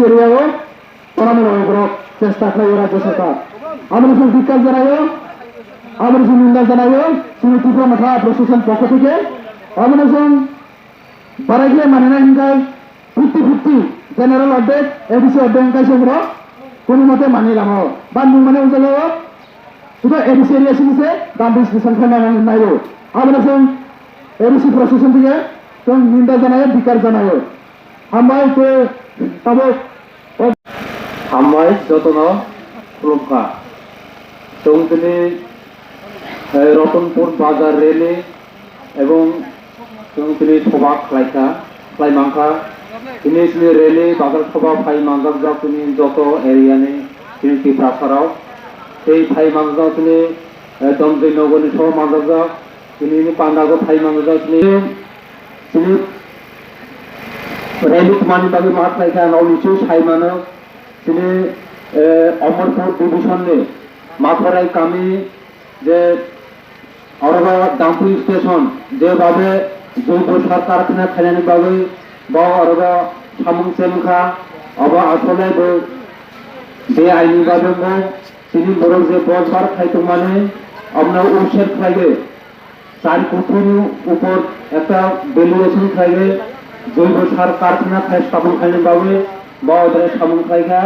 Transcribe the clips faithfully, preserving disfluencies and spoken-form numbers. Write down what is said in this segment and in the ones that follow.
Area o torani bagwi borok chesta khlai o Rajya Sarkar. Aboni song ধিক্কার জানাই o, aboni song নিন্দা জানাই o, chini Tipra Motha Association pokho theke. Aboni song barai khlai manina hinkai fifty fifty, general ordek, A D C ordek hinkai song rok kono mote mani lama o. Bandung mane ujalo o, suda A D C area sini se, Gandhi station khlai manai o. Aboni song A D C Association theke song নিন্দা জানাই o, ধিক্কার জানাই o. Hambai khe tabuk. Hambai jotono khulumkha. Chwng tini, eh, Ratanpur Bazar rally ebong chwng tini thoba khlaikha, khlai mankha. Tini chini rally bazar thoba phai manjakjak tini joto area ni tini Tiprasa rok. Tei phai manjakjak tini, eh, Domjoi Nogor ni thoba manjakjak. Tini ni panda go phai manjakjak tini. Chini rally tongmani bagwi ma khlai kha, ang nini sai mano, chini, eh, Amarpur division ni Mathorai kami je orobo dumping station je babe joibo sar karkhana khainani bagwi bo orobo samung chengkha, obo asole bo be aini bagwi bo chini borok je bojbar khai tongmani omono user khlaiwi char kotini upor ekta valuation khlaiwi joibo sar karkhana khai stapon khaina bagwi bo odre samung khlaikha.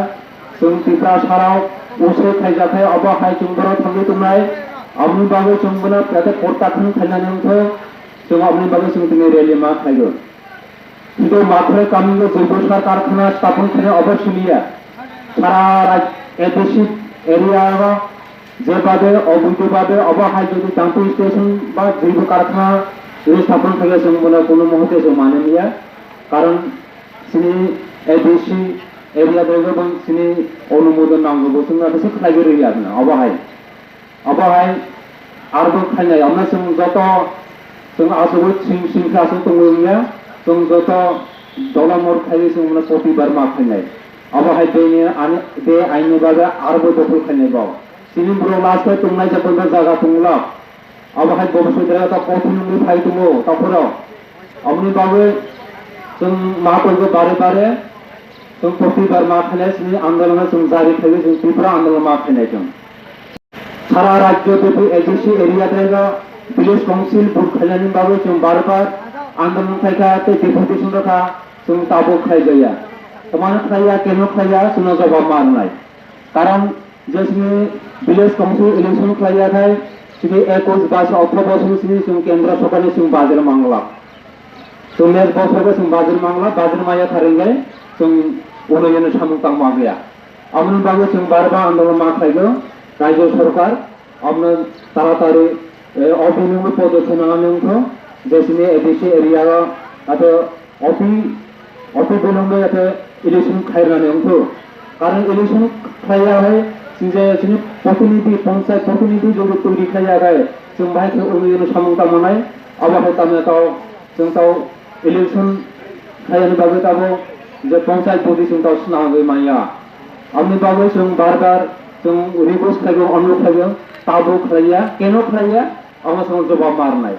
Chwng Tiprasa rok user khaijakhai obo hai chwng borok thangwi tongnai. Aboni bagwi chwng bono kete porta khung khainani wngkha. Chwng aboni bagwi chwng tini rally ma khlaigo. Tei Mathorai kami o joibo sar karkhana stapon khaina obo simiya. Sara raj-, A D C area o je babe, oboido babe, obo hai jodi dumping station ba joibo karkhana jodi stapon khaikhe chwng bono kono muhurte chwng manliya. Karon chini A D C area o bang chini onumodon nango, bo chwngno kisa khlaiwi rwya obo hai. Obo hai arbo khainai, omo chwng joto chwng asugwi sing sing khe aswk tongwi wngya, chwng joto dola mor khaiwi chwng bono kopi bar ma khainai. Obo hai bini ani, be aini bagwi arbo dopol khainai bo. Chini borok last o tongnai je bono jaga tonglo. Obo hai bo bwswk dera ta kopi nungwi phai tongo taphuro. Oboni bagwi chwng ma poigo bare bare chwng kopi bar ma khainai, chini andolon chwng jari khaiwi chwng Tripura andolon ma khainai chwng. Sara rajyo byapi A D C area taiga village council vote khainani bagwi chwng bar bar andolon khaikha tei deputation rokha, chwng tabuk khaijaya. Tamano khlaiya, keno khlaiya, chwngno jobab ma rwnai. Karon je chini village council election khlaiya khai chini ekush bais otro bosor chini chwng kendra sorkarni chwng bajar mangla. Chwng next bosor khe chwng bajar mangla, bajar maya kharwi khe chwng unoyoni samung tangma gaya. Aboni bagwi chwng bar bar andolon ma khlaigo, rajyo sorkar abono taratari, eh, o bilungno podokhe nangani wngkha, je chini A D C area o abo o pi, o pi bilungno abo election khairnani wngkha. Karon election khaiya hai chini je chini protinidhi, panchayat protinidhi jodi toiri khaiya khai chwng bahai khe unoyoni samung tangmanai, abo hai tamya tao chwng tao election khaiyani bagwi tabo je panchayat body chwng tao swnamwi manya. Aboni bagwi chwng bar bar chwng request khlaigo, onurodh khlaigo, tabo khlaiya, keno khlaiya, abo chwng jobab ma rwnai.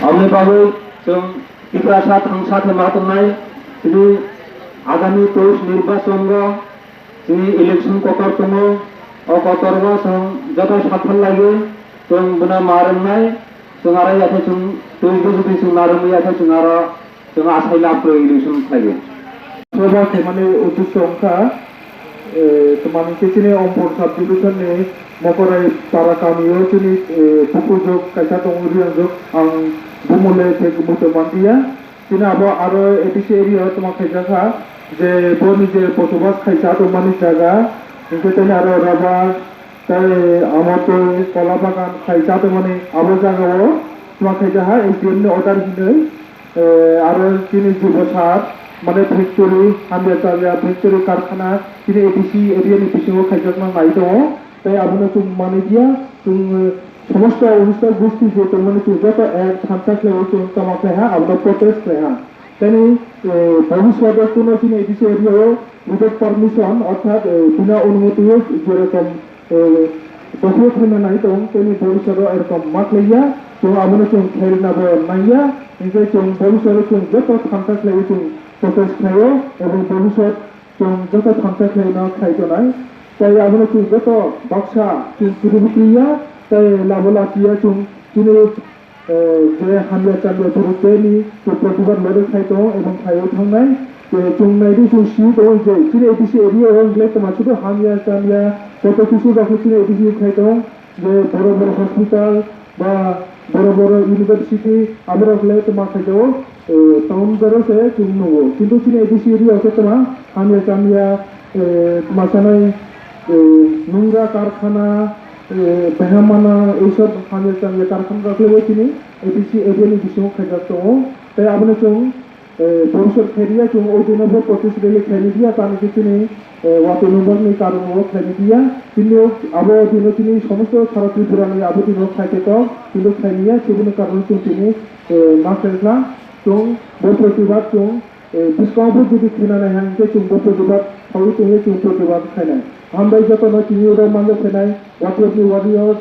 Aboni bagwi chwng Tiprasa thangsa khe ma tongnai, chini agami teis nirbachon o chini election kotor tongo, o kotor o chwng joto sathar laiwi chwng bono ma rwnai. Chwng aro ya khe chwng twi bwswk twi chwng narwk ya khe chwng aro chwng asai lab kwrwi election khlaiwi. Soba khaimani uddesho wngkha, eh, twmani khe chini Ompur sub division ni Mokorai para kami o chini, eh, bukhukjwk kaisa tongo, Riyangjwk, ang bumung le thek muitu manliya. Chini abo aro A D C area o tongma khaijak kha, je boni je bosobas khaisa tongmani jaga, hinkhe tini aro rubber tei amo twi kola bagan khaisa tongmani abo jaga o tongma khaijak kha S D M ni order hinwi, eh, aro chini joibo sar mane factory, hamya chaya factory karkhana chini A D C area ni bisingo khaijakna nai tongo. Tei abono chwng manwi dia, chwng, eh, somosto onusthan gosti je tongmani chwng joto ek thansa khlaiwi chwng tongma khlaiha, abono protest khlaiha. Tei, eh, bhobishyot o kuno chini A D C area o without permission, orthat, eh, bina onumoti o jerokom, eh, dokhol khlaina nai tong, tei bhobishyot o erokom ma khlaiya, chwng abono chwng khairina bo naiya, hinkhe chwng bhobishyot o chwng joto thansa khlaiwi chwng protest khlaio, ebong bobiswt chwng joto thansa khlaino khai tonai. Tai abono chwng joto baksa chwng kwrwibukliya, tai labo lachiya chwng chini, eh, je hamya chamya borok tei ni chwng protibad lorwi khai tongo ebong khaiwi thangnai. Eh, chwng naidi chwng swi tongo je chini A D C area o wngkhe tongma sudu hamya chamya kotor kisu rok chini A D C khai tongo. Je boro boro hospital ba boro boro university aborok le tongma khaijao, eh, town boro se chwng nugo. Kintu chini A D C area o khe tongma hamya chamya, eh, tongma sanai, eh, nungra karkhana, eh, beham mana, ei sob hamya chamya karkhana rok le chini A D C area ni bisingo khaijak tongo. Tai abono chwng eh, bobiswt khairiya chwng o dino bo protest rally khairiya tani khe chini, eh, watwi nungjakni karon o khairiya. Tini o abo dino chini somosto sara Tripura ni abo dino khaikhe kok, kintu khairiya, chiboni karon chwng tini, eh, ma khaikha chwng bo protibad chwng, eh, bwskango bo jodi khinanai hwnkhe chwng bo protibad khaui tongwi chwng protibad khainai. Hambai jotono chini oro manjak khainai, Watwi ni warriors,